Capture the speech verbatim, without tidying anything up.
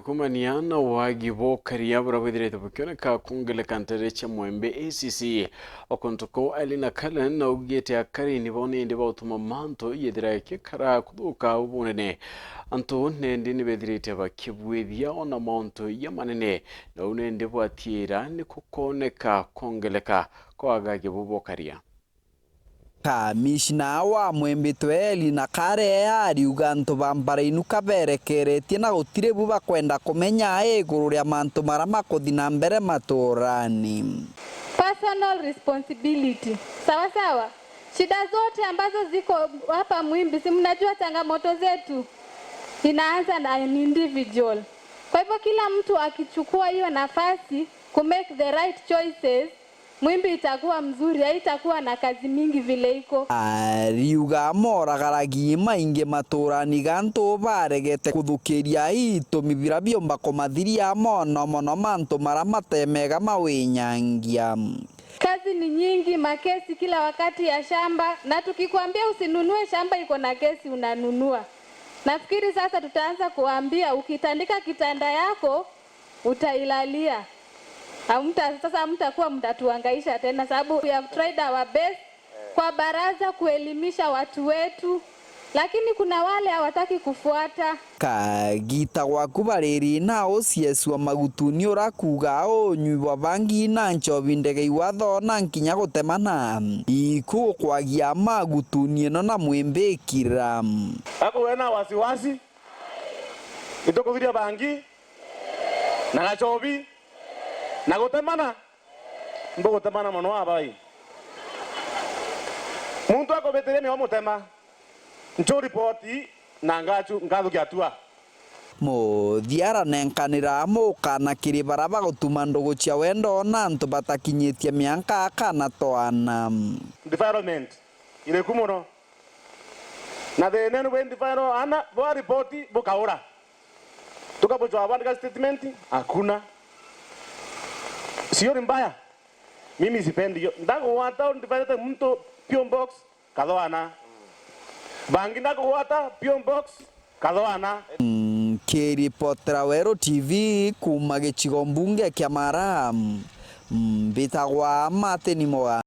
Kumania na wagi bwa ukaria buria bwithirite bukioneka kwongereka nteere cia Mwembe A C C, o kuntu kuu Elina Kalen naugite akari nibo nindi bautuma mantu yethira ikikara kuthuka au bunene. Antu nindi nibethirite bakibwithia ona mauntu jamanene, na uu nindi bwatiira ni kukoneka kwongereka kwa wagi buu bwa ukaria. Kamishna wa Mwembe Tweli na Karea ariuga antu ba Mparainu kaberekeretie na gutiri bu bakwenda kumenya iguru ria mantu maria makuthi na mbere maturani. Personal responsibility. Sawa sawa. Shida zote ambazo ziko hapa Mwimbi, si mnajua changamoto zetu? Inaanza na an individual. Kwa hivyo kila mtu akichukua hiyo nafasi ku make the right choices, Mwimbi itakuwa mzuri, haitakuwa na kazi mingi vile iko. Ariuga moragaragia maingi maturani gantu baregete kuthukiria itumi biria biumba kumathiria mono mono mantu maria matemega mawinyangia. Kazi ni nyingi, makesi kila wakati ya shamba, na tukikwambia usinunue shamba iko na kesi unanunua. Nafikiri sasa tutaanza kuambia ukitandika kitanda yako, utailalia. Hamta-, sasa hamtakuwa mtatuhangaisha tena, sababu we have tried our best kwa baraza kuelimisha watu wetu, lakini kuna wale hawataki kufuata. Kagita gwaku bariri na uciesua magutuni urakuga unywi bwa bangi na nchobi ndege iwatho na nkinya gutemana. Iku gukwagia magutuni ino na mwimbikira. Ako wena wasiwasi, itukuthiria bangi na gachobi na gutemana. Mbugutemana mono abai. Muntu akubitiria ni omutema. Nchu ripoti na ngachu-, ngathukia atua. Muthia aranenkanira mukana kiri bara bagutuma ndugu cia wendo na antu batakinyitie mianka kana twana. Development iriku mono. Na the nene bwe develop ana bwa ripoti bukaura. Tukabuchwa bandika statement, hakuna. Sio ni mbaya. Mimi sipendi hiyo. Ndakugwata undivete mtu P O box, kathwana. Bangi ndakugwata P O box, kathwana. Nkiripotera Weru T V kuuma gicigo mbunge kia Mara, mbitagwa Martin Moga.